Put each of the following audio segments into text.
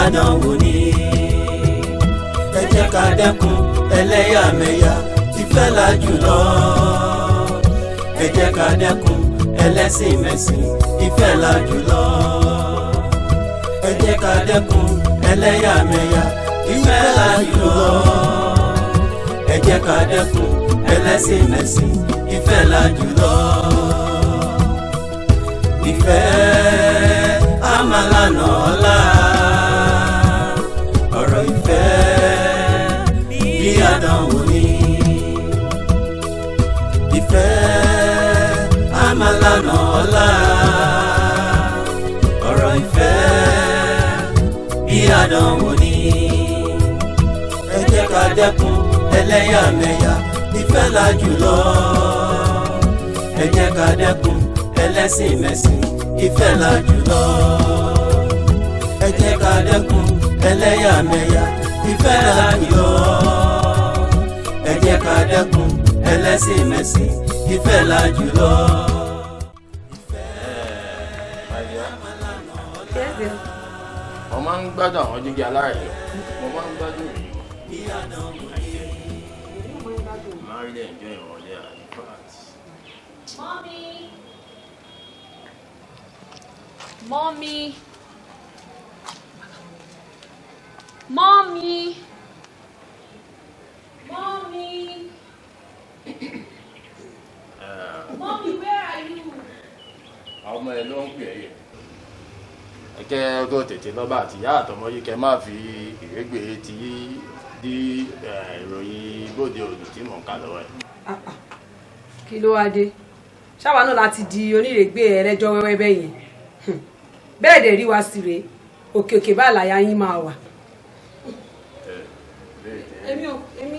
àdánwò ni. Ẹ jẹ́ ká dẹ́kun ẹlẹ́yàmẹ̀yà, ìfẹ́ là jùlọ. Ẹ jẹ́ ká dẹ́kun ẹlẹ́sìnmẹ̀sìn, ìfẹ́ là jùlọ. Ẹ jẹ́ ká dẹ́kun ẹlẹ́yàmẹ̀yà, ìfẹ́ là jùlọ. Ẹ jẹ́ ká dẹ́kun ẹlẹ́sìnmẹ̀sìn, ìfẹ́ là jùlọ. Ìfẹ́ àmàlànà ọ̀la, ọ̀rọ̀ ìfẹ́ bí àdánwò ni. Ìfẹ́ àmàlànà ọ̀la, ọ̀rọ̀ ìfẹ́ bí àdánwò ni. Ẹ jẹ́ ká dẹ́kun ẹlẹ́yàmẹ̀yà, ìfẹ́ là jùlọ. Ẹ jẹ́ ká dẹ́kun ẹlẹ́sìnmẹ̀sìn, ìfẹ́ là jùlọ. Ẹ jẹ́ ká dẹ́kun ẹlẹ́yàmẹ̀yà, ìfẹ́ là jùlọ. Ẹ jẹ́ ká dẹ́kun ẹlẹ́sìnmẹ̀sìn, ìfẹ́ là jùlọ. Yes, dear. Mo máa ń gbádùn àwọn Jígí Alára yìí. Mo máa ń gbádùn ìròyìn wọn. Mo máa ń really enjoy wọn there, in fact. Mommy. Mommy. Mommy. Mommy. Mommy, where are you? Ọmọ ẹ ló ń pè é yẹ. Kẹ́ tó tètè lọ́ba àti ìyá àtọmọ yìí, kẹ́ má fi ìrégbè ti dí ìròyìn bóde òdù tí mò ń kà lọ́wọ́ ẹ̀. Kí ló wá dé? Ṣáwa náà láti di onírègbè ẹlẹ́jọ́ wẹ́wẹ́ bẹ́ẹ̀ yẹn. Bẹ́ẹ̀ dẹ̀ rí wa sí rèé, òkè òkè bá àlàyé yín máa wà. Èmi ò, èmi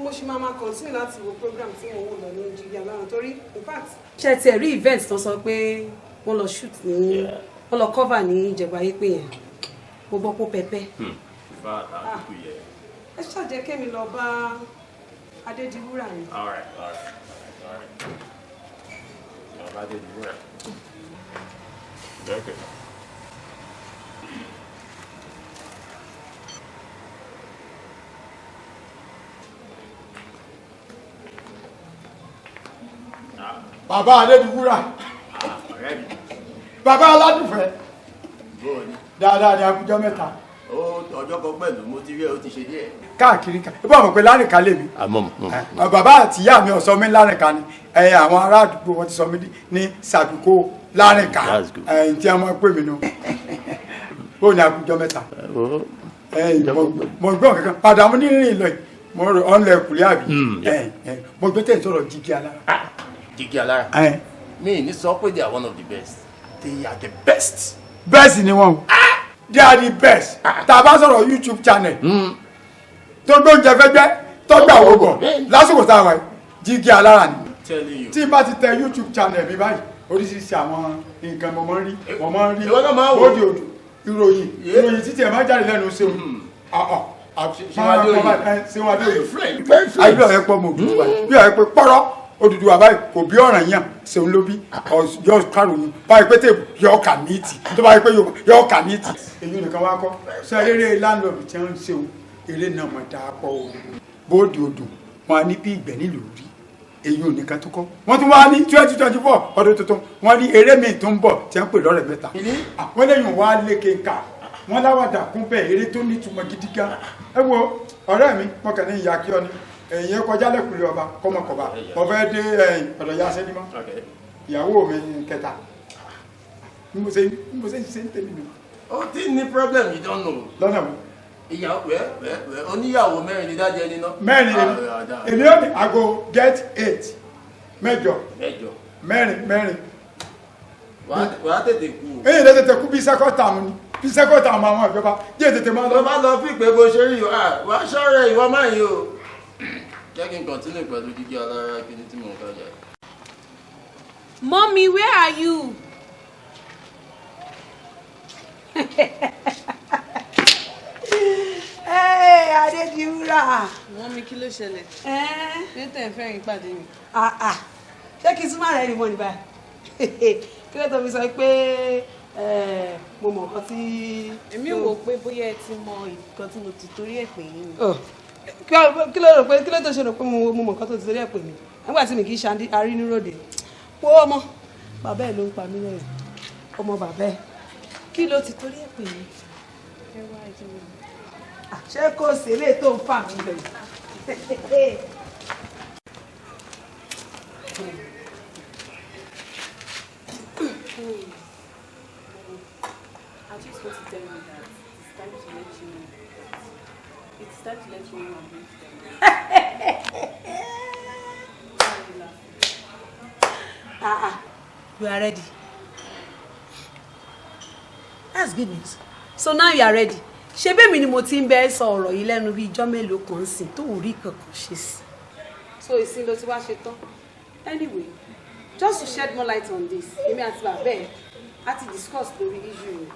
mo ṣì máa continue láti wo program tí mo wò lọ ní Jígí Alára, torí in fact. Ṣé tiẹ̀ rí event tó sọ pé wọ́n lọ shoot ní, wọ́n lọ cover ní Ìjẹ̀bú Ayé pé yẹn, mo gbọ́ pé pẹpẹ. In fact, àdúgbò yẹ. Ẹ ṣàjẹ́ kémi lọ bá Adédiwúrà ni. All right. Bàbá Adédiwúrà. Okay. Bàbá Adédiwúrà. Ọ̀rẹ́ mi. Bàbá Aládùfẹ́. Bóò ni? Dáadáa ni, akújọ mẹ́ta. Ó ọjọ́ kan pẹ̀lú, mo ti rí ẹ, ó ti ṣe díẹ̀. Káàkiri ká ibà mọ̀ pé lánìka lèmi. Àmọ́ mọ̀. Bàbá àti ìyá mi ò sọ mí lánìka ni, àwọn ará àdúgbò wọn ti sọ mí ní Sàbíkó lánìka. That's good. Tí a máa pè mí nù. Bóò ni, akújọ mẹ́ta? Mo gbọ́ kankan padà, mo ní rìn lọ yìí, mo rò ọ́n lọ ẹ̀kúlé àbí. Mo gbé tẹ̀ sọ̀rọ̀ Jígí Alára. Jígí Alára. Mi ní sọ pé they are one of the best. They are the best. Bẹ́ẹ̀ sì ni wọ́n o, they are the best. Tá a bá sọ̀rọ̀ YouTube channel tó gbóúnjẹ fẹ́gbẹ́, tó gbà wò bọ̀ lásìkò tá a wà yìí, Jígí Alára ni. Telling you. Tí n bá ti tẹ YouTube channel mi báyìí, oríṣiríṣi àwọn nǹkan mo máa ń rí, mo máa ń rí. Ìwọ náà máa wò. Òde òdù ìròyìn, ìròyìn títí ẹ̀ máa jáde lẹ́nu ṣeun. Ṣéwádé òye. Ṣéwádé òye. Àbí ọ̀rẹ́ pọ̀ mọ́ Odùduwà, bí ọ̀rẹ́ pé pọ́rọ́ Odùduwà báyìí kò bí ọ̀ràn yàn, ṣeun ló bí yọ káròyìn báyìí pé tèbù yọ kà ní ìtì tó báyìí pé yọ kà ní ìtì. Èyí nìkan wá kọ́ sọ, eré láńlọ́ọ̀dù tí wọ́n ń ṣeun, eré náà mọ̀ dáa pọ̀ o. Bóòdì odò wọn á ní bí ìgbẹ́ nílùú rí. Èyí ò nìkan tó kọ́, wọ́n tún wá ní 2024, ọdún tuntun, wọ́n ní eré míì tó ń bọ̀ tí wọ́n pè lọ́rẹ̀ mẹ́ta. Àwọn eléyìí wá lékè ká wọ́n láwàdà kún bẹ́ẹ̀, eré tó nítumọ̀ gidi gan. Ẹ wo ọ̀rẹ́ mi, mo kàn ní ìyá kí ọ ni ẹ̀yìn kọjá lẹ́kùnlé ọba kọ́mọkọba, mo fẹ́ dé ọ̀dọ̀ ya sẹ́ni mọ́ ìyàwó mi kẹta bí mo ṣe ń ṣe ń tẹ̀lé mi. Ó ti ní problem, you don't know. Lọ́nà wo? Ìyàwó wẹ́ wẹ́ wẹ́, oníyàwó mẹ́rin ni dájẹ́ níná. Mẹ́rin èmi, èmi ò ní I go get eight, mẹ́jọ. Mẹ́jọ. Mẹ́rin mẹ́rin. Wàá tètè kú o. Èyí lè tètè kú bí second term ni, bí second term àwọn ìjọba jẹ́ tètè máa lọ. Tó bá lọ fi pé bó ṣe rí o, wàá ṣọ́rẹ́ ìwọ máa yìí o. Jẹ́ kí n continue pẹ̀lú Jígí Alára kí ni tí mò ń kájà. Mommy, where are you? Hey, Adédiwúrà. Mummy, kí ló ṣẹlẹ̀? Ṣé tẹ̀ ń fẹ́rìn pàdé mi? Ah, ah. Ṣé kí n súnmọ́ rẹ̀ ni mo ní báyìí? Kí ló tó fi sọ pé Mo mọ̀ nǹkan tí. Èmi wò pé bóyá ẹ ti mọ nǹkan tí mo ti torí ẹ̀ pè yín ni. Kí ló rò pé, kí ló tó ṣe rò pé mo mọ̀ nǹkan tó ti torí ẹ̀ pè mí nígbà tí mi kì í ṣe arínúròde? Wo ọmọ bàbá ẹ̀ ló ń pa mí lẹ́yìn. Ọmọ bàbá ẹ̀, kí ló ti torí ẹ̀ pè mí? Ẹ wá ìjọba. Ṣé kò sí eléyìí tó ń fà mí lọ yìí? I just want to tell you that it's time to let you know that it's time to let you know I'm going to get married. Why are you laughing? Ah ah, you are ready. That's good news. So now you are ready. Ṣé bẹ́ẹ̀ mi ni mo ti ń bẹ́ sọ ọ̀rọ̀ yìí lẹ́nu bí ijọ́ mélòó kan sìn tó ò rí kankan ṣe sí? So ìsìn ló ti wá ṣe tán. Anyway, just to shed more light on this, èmi àti bàbá ẹ̀ á ti discuss lórí issue rẹ̀.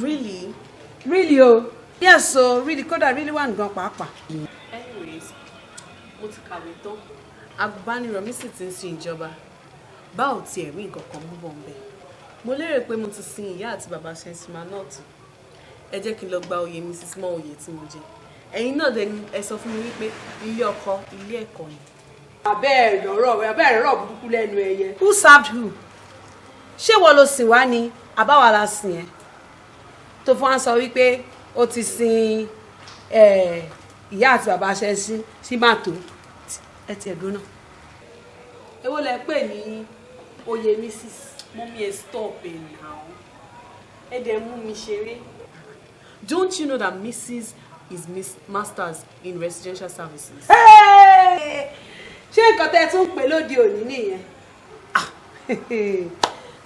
Really? Really o? Yes o, really. Kódà really wà nǹkan pàápàá. Anyways, mo ti kàwé tán. Agùnbánirọ̀ mi sì ti ń sin ìjọba. Báwo tiẹ̀ rí nǹkan kan mú bọ̀ ń bẹ̀. Mo lérò pé mo ti sin ìyá àti bàbá Ṣẹ́ńtìmá náà tù. Ẹ jẹ́ kí n lọ gba oyè Mrs. Mọ́ oyè tí mo jẹ. Ẹ̀yin náà dẹ̀ ni ẹ sọ fún mi wípé ilé ọkọ ilé ẹ̀kọ́ ni. Abẹ́ ẹ̀ lọ́rọ̀, abẹ́ ẹ̀ rọ̀ burúkú lẹ́nu ẹyẹ. Who served who? Ṣé wọ́n ló sìn wá ni àbáwá la sìn ẹ́ tó fún wa sọ wípé ó ti sin ìyá àti bàbá ṣe sí màtó ẹ tiẹ̀ dúró náà? Èwo lẹ pè ní oyè Mrs? Mummy, ẹ stop ẹ̀ now. Ẹ dẹ̀ mú mi ṣeré. Don't you know that Mrs. is Miss Masters in Residential Services? Hey! Ṣé nǹkan tẹ́ ẹ tún ń pè lóde òní nìyẹn? Ah,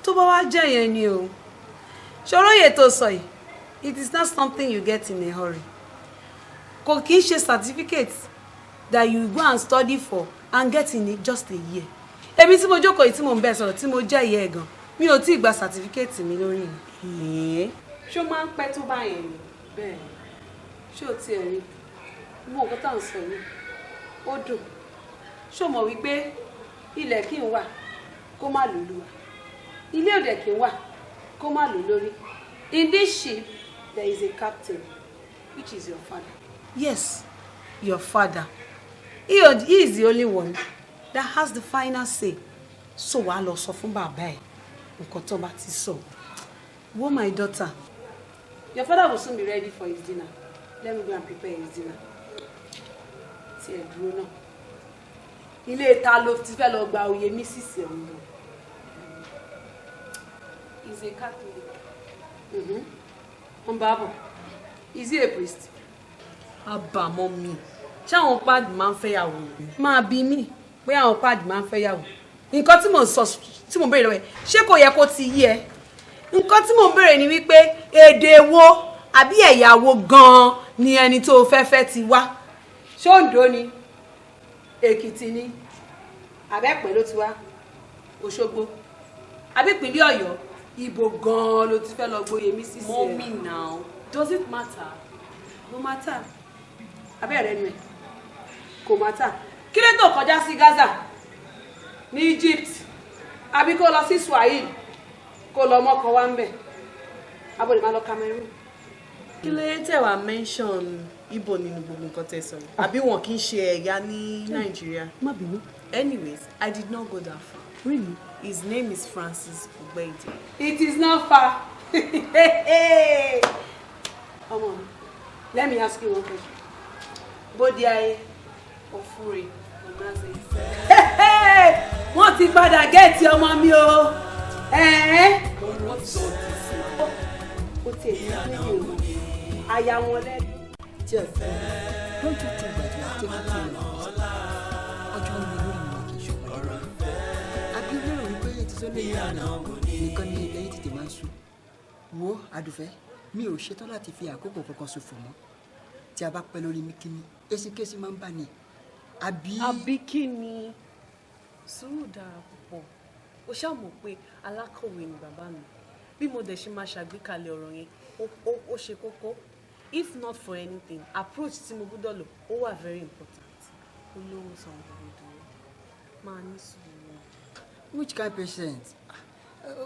tó bá wá jẹ́ yẹn ni o. Ṣòróyè tó sọ yìí, it is not something you get in a hurry. Kò kì í ṣe certificate that you go and study for and get in just a year. Èmi tí mo jókòó yìí, tí mo ń bẹ sọ̀rọ̀, tí mo jẹ́ ìyá ẹ̀ gan, mi ò tí ì gba certificate mi lórí yẹn. Ṣó máa ń pẹ́ tó báyẹn ni? Bẹ́ẹ̀. Ṣé o tiẹ̀ rí mú nǹkan tá à ń sọ yìí, ó dùn. Ṣó mọ̀ wípé ilẹ̀ kì í wà kó má lò lúwa, ilé òdẹ kì í wà kó má lò lórí? In this ship there is a captain, which is your father. Yes, your father. He is the only one that has the final say. So wàá lọ sọ fún bàbá ẹ nǹkan tó bá ti sọ. Wo, my daughter, your father will soon be ready for his dinner. Let me go and prepare his dinner. Tí ẹ dúró náà, ilé ta ló ti fẹ́ lọ gba oyè Mrs. ọ̀hún lọ? He's a Catholic. Wọ́n bá bọ̀. Is he a priest? Àbà, mummy. Ṣé àwọn pàdé máa ń fẹ́yàwó ni? Máa bí mi pé àwọn pàdé máa ń fẹ́yàwó. Nǹkan tí mò ń sọ, tí mò ń béèrè lọ́wọ́ ẹ̀, ṣé kò yẹ kó ti yí ẹ? Nǹkan tí mò ń béèrè ni wípé èdè wo àbí ẹ̀yà wo gan-an ni ẹni tó fẹ́ fẹ́ ti wá? Ṣé Oǹdó ni, Èkìtì ni, àbẹ́pẹ́ ló ti wá, Òṣogbo, àbí ìpínlẹ̀ Ọ̀yọ́? Ibo gan-an ló ti fẹ́ lọ gboyè Mrs.? Mummy now, does it matter? Kò matter. Abẹ́rẹ́ nu ẹ̀, kò matter. Kí ló tó kọjá sí Gaza ní Egypt, àbí kó lọ sí Swahili kó lọ mọ́kọ wá ń bẹ̀, abọ́dé máa lọ Cameroon? Kí ló yẹ tẹ̀ wá mention Igbo nínú gbogbo nǹkan tẹ́ sọ yìí? Àbí wọn kì í ṣe ẹ̀yà ní Nàìjíríà? Má bínú. Anyways, I did not go that far. Really? His name is Francis Ogbeide. It is not far. Ọmọ mi, let me ask you one question. Bóde ayé. Ofure Onaze. Wọ́n ti padà get ọmọ mi o. What's all this now? Ó tiẹ̀ ní pé mi ò aya wọn lẹ́nu. Don't you think that you have taken too long? Ọjọ́ ń lọ lórí mi, kì í ṣọmọdé. Àbí o lérò wípé ti sọ́lé yìí àná nìkan ni ilẹ̀ yìí tètè máa ń sùn? Wo, Adùfẹ́, mi ò ṣetán láti fi àkókò kankan ṣòfò mọ́. Tí a bá pẹ́ lórí mi kíní, èsìkésì máa ń bà ní. Àbí. Àbí kí ni? Sùúrù dára púpọ̀. Ó ṣáà mọ̀ pé alákọ̀wé ni bàbá mi. Bí mo dẹ̀ ṣe máa ṣàgbékalẹ̀ ọ̀rọ̀ yẹn, ó ṣe kókó. If not for anything, approach tí mo gbọ́dọ̀ lò ó wà very important. Olóhùn san gbogbo dúró. Máa ní sùúrù. Which kind patient?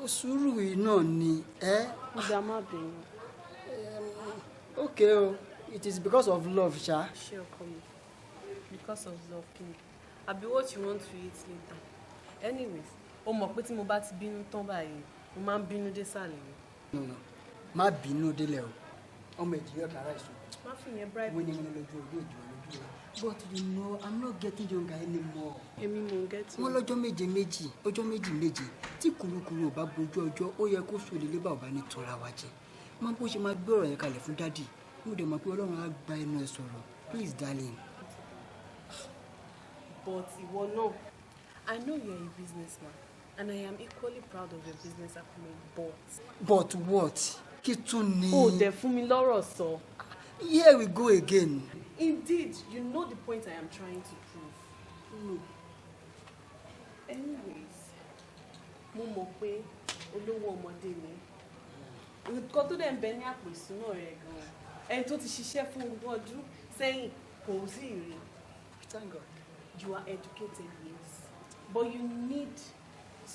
Sùúrù yìí náà ni ẹ. Ó dáa, má bínú. Okay o, it is because of love ṣá. Ṣé ọkọ mi, because of love kí ni? Àbí what you want to eat later? Anyways, o mọ̀ pé tí mo bá ti bínú tán báyìí, mo máa ń bínú dé sàlẹ̀ ni. No, no, má bínú délẹ̀ o. Ọmọ ìjìyà kàrá ìṣó. Má fi yẹn bribe. Wọ́n ní wọn lójú ojú òjò lójú o. But you know, I'm not getting younger anymore. Èmi mò ń get. Wọ́n lọ́jọ́ méje méjì, ọjọ́ méjì méje tí kùrukùru ò bá bojú ọjọ́, ó yẹ kó sùn lílé bá ò bá ní tọ́ra wa jẹ. Máa bó ṣe máa gbé ọ̀rọ̀ yẹn kalẹ̀ fún daddy. Mo dẹ̀ mọ̀ pé Ọlọ́run á gba ẹnu ẹ̀ sọ̀rọ̀. Please, darling. But ìwọ náà, I know you are a businessman and I am equally proud of your business acumen, but. But what? Kí tún ni? O dẹ̀ fún mi lọ́rọ̀ sọ. Here we go again. Indeed, you know the point I am trying to prove. Anyways, mo mọ̀ pé olówó ọmọdé ni. Nǹkan tó dẹ̀ ń bẹ ní àpò ìṣúná rẹ̀ gan-an. Ẹni tó ti ṣiṣẹ́ fún ogún ọdún sẹ́yìn kò sí rí. Thank God. You are educated, yes, but you need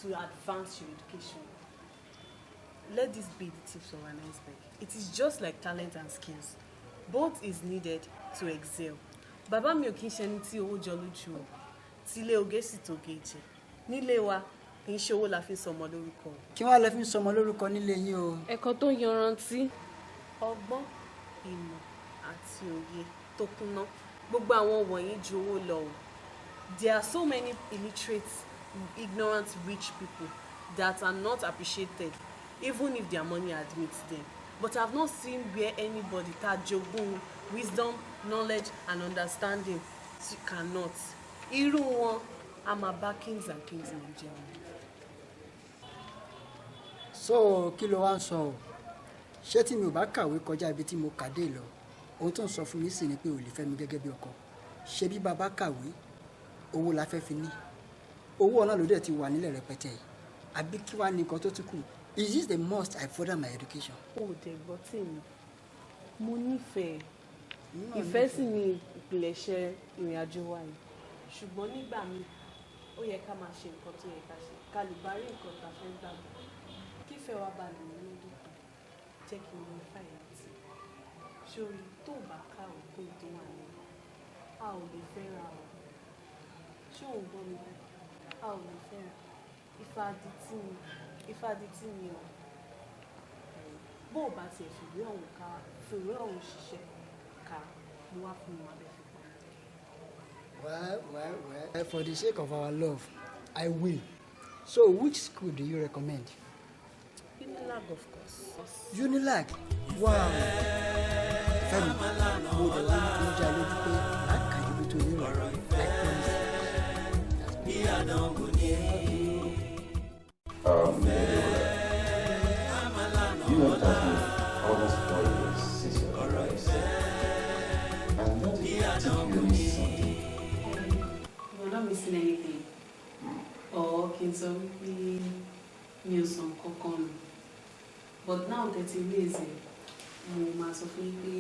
to advance your education. Let this be the tips of an iceberg. It is just like talent and skills. Both is needed to excel. Bàbá mi ò kí ń ṣe ẹni tí owó jọ lójú o. Tí ilé oge sì tó gejì. Nílé wa, kì í ṣe owó la fi ń sọmọ lórúkọ. Kí wàá lẹ fi ń sọmọ lórúkọ nílé yín o? Ẹ̀kọ́ tó yanrantí. Ọgbọ́n, ìmọ̀ àti òye tó kúnná. Gbogbo àwọn wọ̀nyí ju owó lọ o. There are so many illiterate, ignorant rich people that are not appreciated even if their money admits them. But I've not seen where anybody tá jogún wisdom, knowledge and understanding cannot. Irú wọn a máa bá kings and kings ní jẹun. So kí ló wá ń sọ o? Ṣé tí mi ò bá kàwé kọjá ibi tí mo kà dé lọ, ohun tó ń sọ fún mi sì ni pé ò lè fẹ́ mi gẹ́gẹ́ bí ọkọ? Ṣé bí bàbá kàwé, owó la fẹ́ fi ní? Owó ọ̀nà ló dẹ̀ ti wà nílẹ̀ rẹpẹtẹ yìí. Àbí kí wàá ní nǹkan tó tún kù? Is this the must I further my education? O ò dẹ̀ gbọ́ tèmi. Mo nífẹ̀ẹ́. Ìfẹ́ sì ni ìpìlẹ̀ṣẹ̀ ìrìn àjò wa yìí. Ṣùgbọ́n nígbà míì, ó yẹ ká máa ṣe nǹkan tó yẹ ká ṣe, ká lè bá rí nǹkan tá a fẹ́ gbàgbọ́. Kífẹ́ wa bá lè múnádóko, jẹ́ kí n mọ fàyàtì. Sórí tó o bá kàwé kún tó wà ní, a ò lè fẹ́ra o. Ṣé ò ń gbọ́ mi báyìí? A ò lè fẹ́ra. Ifá adití ni, Ifá adití ni o. Bó o bá tiẹ̀ fìwé ọ̀hún ká, fìwé ọ̀hún ṣiṣẹ́ ká, mo wá fún mi abẹ́ fi pamọ́. Well, well, well, for the sake of our love, I will. So which school do you recommend? Unilag, of course. Unilag? Wow. Fẹ́mi, mo dẹ̀ wá ń já lójú pé má kà ibi tó lérò. I promise. Bí àdánwò ní. You know it has been almost 4 years since your arrival. And that is think you miss something. You're not missing anything. Or kí n sọ wípé mi ò sọ nǹkan kan nù. But now that it is, mo máa sọ fún yín pé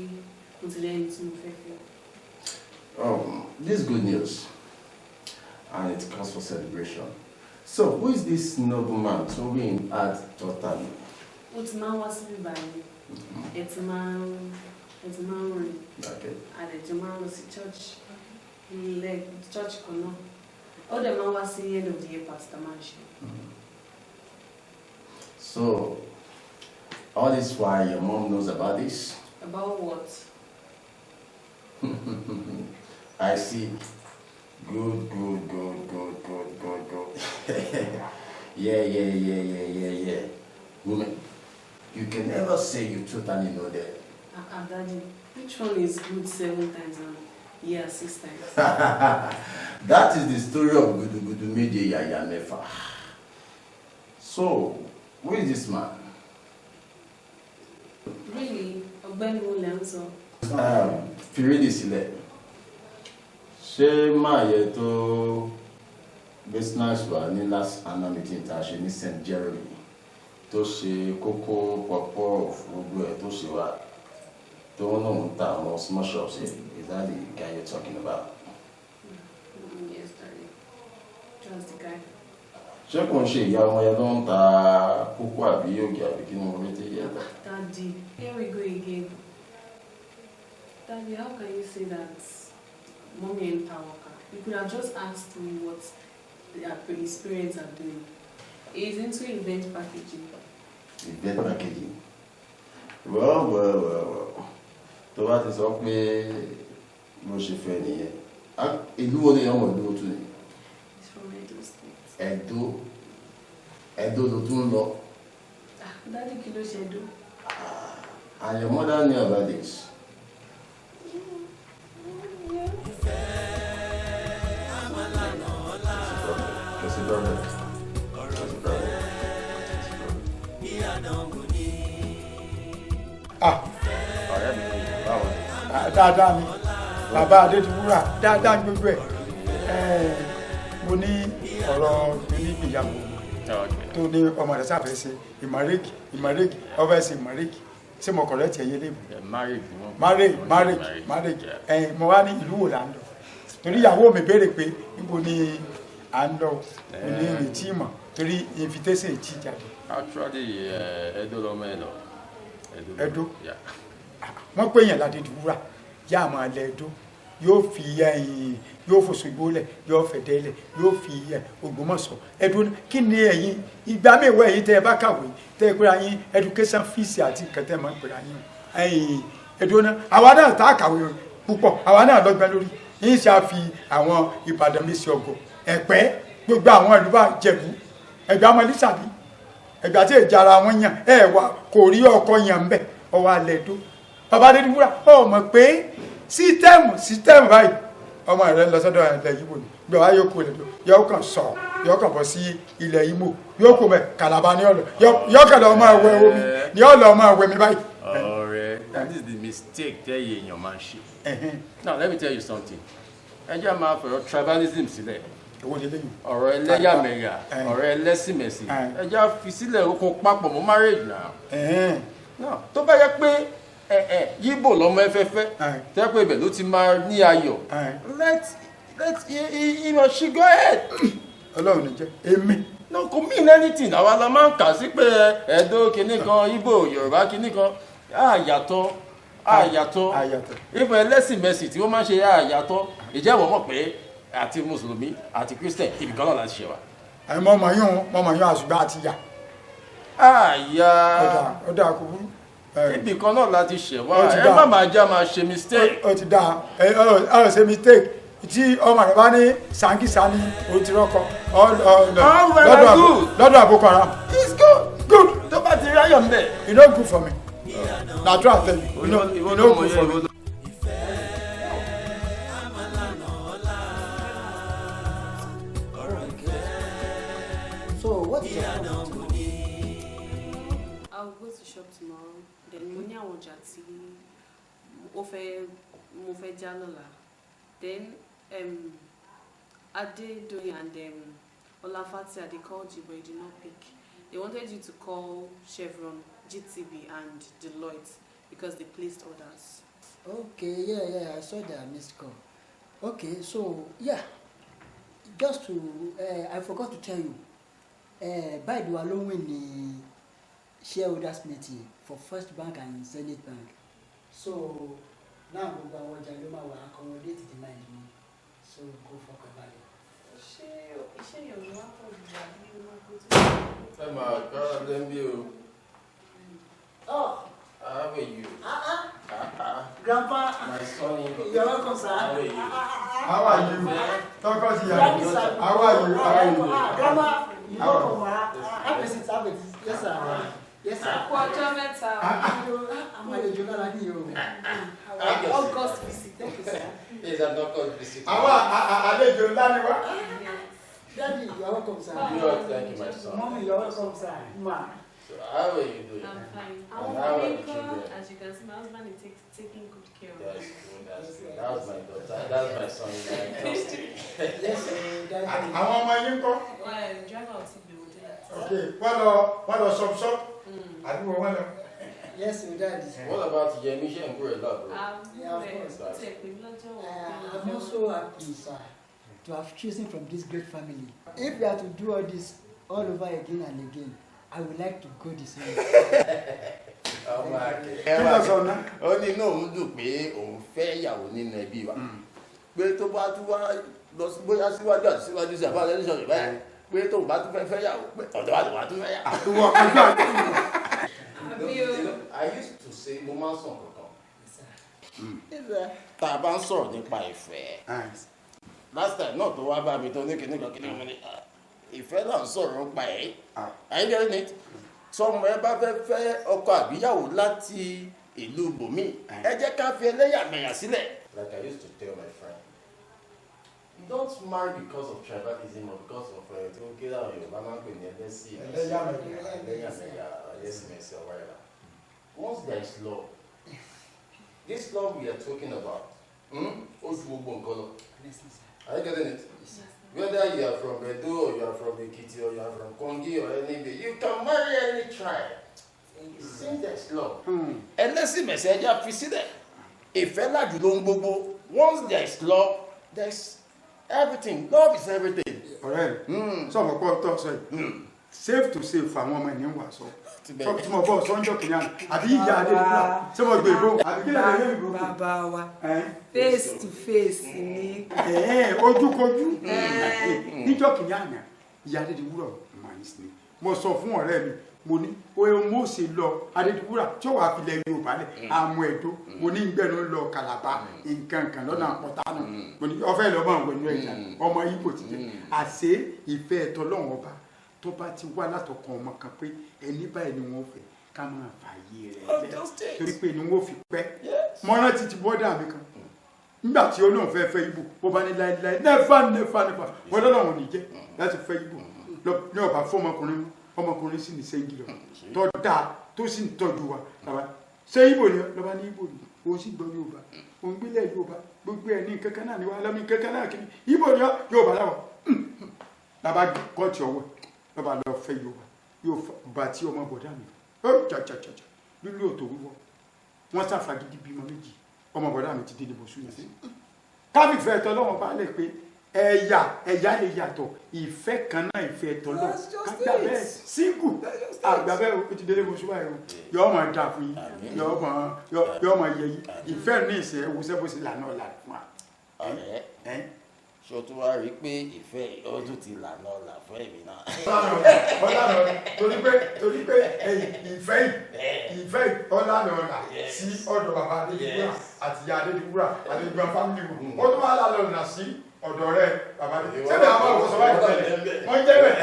mo ti lẹ́yìn tí mo fẹ́ fẹ́. This is good news, and it calls for celebration. So, who is this nobleman to win at totally? Ó ti máa ń wá síbí báyìí. Ẹ ti máa ń rìn. A dẹ̀ jọ máa ń lọ sí church ilé church kan náà. Ó dẹ̀ máa ń wá sí end of the year party tá máa ń ṣe. So, all this while your mom knows about this? About what? I see. Good, good, good, good, good, good, good. Yeah. Woman, you can never say you totally know that. Ah, ah, Daddy, which one is good seven times and yeah, six times? That is the story of Gudu Gudu Meje Yaya Mefa. So, who is this man? Really? Ọ̀gbẹ́ni wo lẹ ń sọ? Fi really sílẹ̀. Ṣé máa yẹ tó business wa ní last annual meeting tá a ṣe ní St. Jeremy, tó ṣe kókó pọ̀pọ̀ gbogbo ẹ̀, tó ṣe wá tó ń lòun ta àwọn small shops yẹn? Is that the guy you're talking about? Yes, Daddy. That's the guy. Ṣé kò ń ṣe ìyá ọmọ yẹn ló ń ta kókó àbí ògì àbí kí ni mo rí tí yẹn ta? Daddy, here we go again. Daddy, how can you say that mommy and worker? You could have just asked me what his parents are doing. He's into event packaging. Event packaging. Well, well, well, well. Tó bá ti sọ pé bó ṣe fẹ́ nìyẹn. Ìlú wo ni ọmọ ìlú tún ni? He's from Edo State. Ẹ̀dó. Ẹ̀dó ló tún ń lọ. Ah, Daddy, kí ló ṣe Edo? And your mother knew about this? Kò sí problem. Kò sí problem. Kò sí problem. Ah. Ọ̀rẹ́ mi, báwo ni? Ah, dáadáa ni, bàbá Adédìwúrà, dáadáa ní gbogbo ẹ̀. Mo ní ọ̀rọ̀ onígbìyàwó tó ní ọmọ rẹ̀ sáfẹ́ ṣe ìmọ̀rẹ́kì, ìmọ̀rẹ́kì, ọfẹ́ ṣe ìmọ̀rẹ́kì. Ṣé mo correct ẹ̀yẹ lébu? Marriage ni wọ́n. Marriage, marriage, marriage. Mo wá ní ìlú wo là ń lọ, torí ìyàwó mi béèrè pé níbo ni à ń lọ. Mo ní ìrètí ìmọ̀ torí invitation ti jáde. Actually, Edo lọmọ ẹ lọ. Edo? Yeah. Wọ́n pè yàn ládédìwúrà yá àmọ́ alẹ́ Ẹdó, yóò fi ẹ̀yìn, yóò fòṣogbo lẹ̀, yóò fẹ̀dẹ́ lẹ̀, yóò fi Ògbómọ̀ṣọ́ Ẹdó. Kí ni ẹ̀yin ìgbà mẹ́wàá ẹ̀yin tẹ́ ẹ bá kàwé tẹ́ ẹ pera yín education fees àti nǹkan tẹ́ ẹ máa ń pera yín ẹ̀yin Ẹdó náà? Àwa náà tá a kàwé púpọ̀, àwa náà lọ́gbọ́n lórí yín ṣe àfi àwọn Ìbàdàn mi sí ọgọ Ẹ̀pẹ́, gbogbo àwọn ìlú bá Jẹ̀bú, Ẹ̀gbá ọmọ Lísàbí, Ẹ̀gbá tí èjà ara wọn yàn ẹ̀ wá kò rí ọkọ yàn ń bẹ̀ ọwọ́ alẹ́ Ẹdó. Bàbá Adédìwúrà, ọ mọ̀ pé system báyìí, ọmọ rẹ ń lọ sọ́dọ̀ ilẹ̀ Yíbò ni bí wàá yóò kó lè lọ, yóò kàn sọ, yóò kàn bọ̀ sí ilẹ̀ Imo, yóò kó mẹ Kàlàbà ní ọ̀lọ́, yóò kàn lọ máa wẹ omi ní ọ̀lọ́, máa wẹ mi báyìí. Ọ̀rẹ́, that is the mistake tẹ́yẹ èèyàn máa ń ṣe. Now let me tell you something. Ẹ jẹ́ máa fọ̀rọ̀ tribalism sílẹ̀. Èwo ni lẹ́yìn? Ọ̀rọ̀ ẹlẹ́yàmẹ̀yà, ọ̀rọ̀ ẹlẹ́sìnmẹ̀sìn. Ẹ jẹ́ fi sílẹ̀ okun papọ̀ mọ́ marriage now. Now, tó bá yẹ pé ẹ ẹ Yíbò lọmọ ẹ fẹ́ fẹ́, tẹ́ pé ibẹ̀ ló ti máa ní ayọ̀. Let he or she go ahead. Ọlọ́run ní jẹ́ èmi. No, kò mean anything. Àwa la máa ń kà sí pé Ẹ̀dó kinní kan, Ìgbò, Yorùbá kinní kan, àyàtọ̀, àyàtọ̀. Àyàtọ̀. Ìfọ̀ ẹlẹ́sìn mẹ̀sìn tí wọ́n máa ń ṣe àyàtọ̀. Ìjẹ́ ìwọ mọ̀ pé àti Mùsùlùmí àti Christian, ibì kan náà láti ṣe wa? Ẹ mọ ọmọ yún, mọ ọmọ yún àṣùgbọ́n àti yà. Àyà. Ọ̀dà ọ̀dà, kò burú. Ibì kan náà láti ṣẹ̀ wá. Ó ti Ẹ dáa. má máa já máa ṣe mistake. Ó ti dáa. Ẹ ọ ṣe mistake tí ọmọ rẹ bá ní Sangisa ní o ti rọkọ All well and good. lọ́dọ̀ Boko Haram. It's good. Good. Tó bá ti ráyọ̀ ń bẹ̀. E no good for me, na true I tell you, e no good for me. Oh my God. So what is your plan tomorrow? I'll go to shop tomorrow. Then mo ní àwọn ọjà tí ó fẹ́ mo fẹ́ já lọ́la. Then Adedoyin and Olafatia, they called you but you did not pick. They wanted you to call Chevron, GTB and Deloitte because they placed orders. Okay, yeah, I saw their missed call. Okay, so yeah, just to, I forgot to tell you, Baidu ló win the shareholders meeting for First Bank and Zenith Bank. So now gbogbo àwọn ọjà ló máa wà accommodate demand mi, so kó fọkàn balẹ̀. Ṣé iṣẹ́ yẹn ò ní wá pọ̀ jù àbí o máa kó tó? Ẹ máa gbára lẹ́ńbí o. Oh, How are you? ah, ah, Ah, ah. Grandpa, My son-in-law. you're welcome, sir. How are you? How are you, tọkọ ti Daddy, yàrá? sir. How are you? How are you? Ah, Grandma, you How are welcome. Ah, ah, have a seat, have a seat. Yes, sir. Yes, sir. Kú ọjọ́ mẹ́ta. Àwọn àlejò lára ní o. August visit. Thank you, sir. Yes, I'm not called visit. Àwọn àlejò ńlá ni wá. Daddy, you are welcome, sir. You thank you, my son. Mommy, you are welcome, sir. Ma. So how are you doing? I'm fine. And how are the children? As you can see, my husband is taking good care of That's me. good, that's good. That's my daughter. That's my son. I trust you. Yes, sir, Daddy. Àwọn ọmọ yín kọ́? Well, driver ò tí gbé wọn dé láti. Ok, wọ́n lọ ṣọ́pṣọ́p àdúgbò wọ́n lọ. Yes, sir, Daddy. What about Yemi? Ṣé ń kúrò láàbúrò? Yeah, of course. Ó tiẹ̀ pè mí lọ́jọ́ I'm also happy, sir, to have chosen from this great family. If we are to do all this all over again and again, I would like to go the same way. Ọmọ akẹ́. Kí ló sọ náà? Ó ní inú òun dùn pé òun fẹ́ ìyàwó nínú ẹbí wa, pé tó bá tún wá lọ sí bóyá síwájú àti síwájú sí àbá lẹ́nu sọ̀rọ̀ báyìí, pé tóun bá tún fẹ́ fẹ́ yàwó, pé ọ̀dọ̀ wa lòun á tún fẹ́ yà. Ìwọ ọjọ́ àti I used to say, mo máa ń sọ kankan tá a bá ń sọ̀rọ̀ nípa ìfẹ́. Last time náà tó wá bá mi tó ní kíní kan kíní kan ní, "Ah, ìfẹ́ là ń sọ̀rọ̀ nípa ẹ̀." Are you getting it? Sọmọ ẹ bá fẹ́ fẹ́ ọkọ àbíyàwó láti ìlú bòmí, ẹ jẹ́ ká fi ẹlẹ́yàmẹ̀yà sílẹ̀. Like I used to tell my friend, you don't marry because of tribalism or because of tí ó kéré àwọn Yorùbá máa ń pè ní ẹlẹ́sìn Ẹlẹ́yàmẹ̀yà. Ẹlẹ́yàmẹ̀yà, ẹlẹ́sìnmẹ̀sìn or whatever. Once there is love, this love we are talking about, ó ju gbogbo nǹkan lọ. Are you getting it? Whether you are from Edo or you are from Ekiti or you are from Kogi or anywhere, you can marry any tribe. Since there is love. Ẹlẹ́sìnmẹ̀sìn, ẹ jẹ́ á fi sílẹ̀. Ìfẹ́ lájú ló ń gbogbo. Once there is love, there is everything. Love is everything. Ọ̀rẹ́ mi, sọ̀rọ̀ pọ̀ tó sọ yìí, safe to say fún àwọn ọmọ ẹ̀ ní wà sọ tí mo bọ́ sọ́njọ́ kìnìún àná àbí ìyá Adédìbúrà ṣé mo gbé ìbò àbí kí lè lè ìbò. Bàbá wa, face to face ni. Ojúkojú níjọ́ kìnìún àná, ìyá Adédìbúrà mà ń sin. Mo sọ fún ọ̀rẹ́ mi, mo ní oye mo ṣe lọ Adédìbúrà tí ó wàá fi lẹ Yorùbá lẹ àmọ́ ẹ̀dọ́. Mo ní gbẹ̀nu lọ Kàlàbà nǹkan kan lọ́nà àpọ̀tánù. Mo ní ọfẹ́ lọ́mọ àwọn ẹnu ẹ̀yà ọmọ Ìgbò ti jẹ àṣé ìfẹ́ ẹ̀tọ́ lọ́wọ́n ọba tó bá ti wá látọkàn ọmọ kan pé ẹni báyìí ni wọ́n fẹ́ ká máa fààyè rẹ̀ lẹ̀, torí pé ni wọ́n fi pẹ́. Mo rántí ti bọ́dà mi kan nígbà tí olóhùn fẹ́ fẹ́ Ìgbò, bó bá ní láéláé, never, never, never, wọ́n lọ́lọ́run ò ní jẹ́ láti fẹ́ Ìgbò ní ọba fún ọmọkùnrin mú. Ọmọkùnrin sì ní sẹ́ńgì lọ tó dáa tó sì ń tọ́jú wa. Bàbá, ṣé Ìgbò ni? Lọ́ba ní Ìgbò ni, òun sì gbọ́ Yorùbá, òun gbélé Yorùbá, gbogbo ẹ̀ ní kankan náà ni wà lọ́mí kankan náà kí ni Ìgbò ni Yorùbá láwọ̀. Bàbá kọ́ọ̀tì ọwọ́ lọ́ba lọ fẹ́ Yorùbá, yóò bá tí ọmọ bọ̀dá mi ó jàjàjàjà lílù òtò wíwọ́. Wọ́n ṣàfagídí bímọ méjì. Ọmọ bọ̀dá mi ti dé níbo sùn sí káfífẹ́ ẹ̀tọ́ lọ́wọ́ bá lè pé ẹ̀yà ẹ̀yà lè yàtọ̀, ìfẹ́ kan náà, ìfẹ́ ẹ̀tọ́ lọ kágbà bẹ́ẹ̀ síngù àgbà bẹ́ẹ̀ o ti délé oṣù báyìí o. Yọ̀ọ́ máa dà fún yín, yọ̀ọ́ máa yẹ yín. Ìfẹ́ ní ìṣe ẹ̀wùsẹ́ bó ṣe lànà ọ̀la fún wa. Ọ̀rẹ́, ṣé o tún wá rí i pé ìfẹ́ ọdún ti lànà ọ̀la fún èmi náà? Ọlànà, torí pé ìfẹ́ yìí, ìfẹ́ yìí ọlànà ọ̀la sí ọ̀dọ̀ bàbá Adédìwúrà àti ìyá Adédìwúrà, Adédìwúrà family wọn. Ó tún wá lànà ọ̀la sí ọ̀dọ̀ rẹ̀ bàbá Adédìwúrà. Sẹ́mi àwọn ọ̀wọ́ sọ báyìí tẹ́lẹ̀ wọ́n jẹ́ bẹ̀.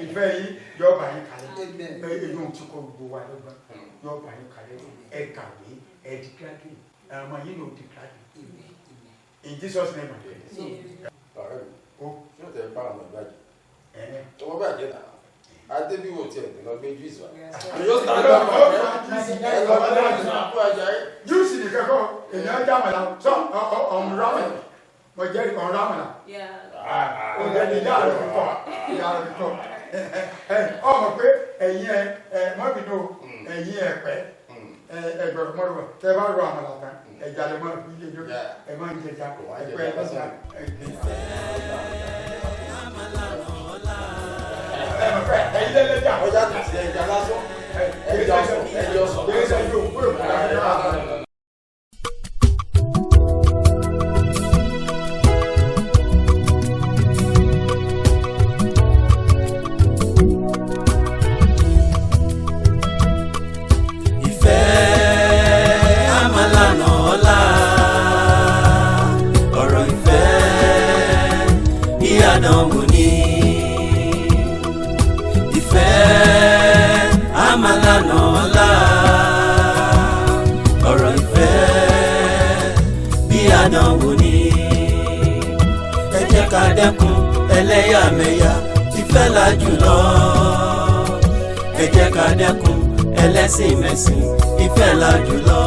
Ìfẹ́ yìí yóò bá yín kalẹ̀. Èyí ò ti kọ́ gbogbo wa lọ́gbọ́n, yóò bá yín kalẹ̀. Ẹ kàwé, ẹ di graduate, ọmọ yìí ló di graduate. In Jesus' name I pray. Ọ̀rẹ́ mi, ṣé o tẹ̀ bá àwọn ìbàjẹ́? Ọmọ bàjẹ́ náà. Adébíwò tiẹ̀ dùn lọ gbé juice wa. Yóò sáré ọmọ ẹ lọ bá dáhùn sí àpò àjà yìí. Juice nìkan kọ́, èèyàn já màlá sọ ọ̀hún rámàlà. Mo jẹ́rìí ọ̀hún rámàlà. Òjò ní ìyá rẹ̀ kọ̀, ìyá rẹ̀ kọ̀. Ọmọ pé ẹ̀yin ẹ mọ́bìnú ẹ̀yin ẹ̀ pẹ́ ẹgbẹ̀rún mọ́rùn tẹ bá rọ àmàlà tán, ẹja lè máa fi ilé lórí ẹ máa ń jẹja ẹgbẹ́ ẹja. Ẹyin lẹ́lẹ́jà. Ọjà kò sí ẹja lásán. Ẹja ọsàn, ẹja ọsàn. Ẹja yóò kúrò kúrò. Ìfẹ́ àmàlànà ọ̀la ọ̀rọ̀ ìfẹ́ bí àdánwò ni. Ìfẹ́ àmàlànà ọ̀la ọ̀rọ̀ ìfẹ́ bí àdánwò ni. Ẹ jẹ́ ká dẹ́kun ẹlẹ́yàmẹ̀yà, ìfẹ́ là jùlọ. Ẹ jẹ́ ká dẹ́kun ẹlẹ́sìn mẹ̀sìn, ìfẹ́ là jùlọ.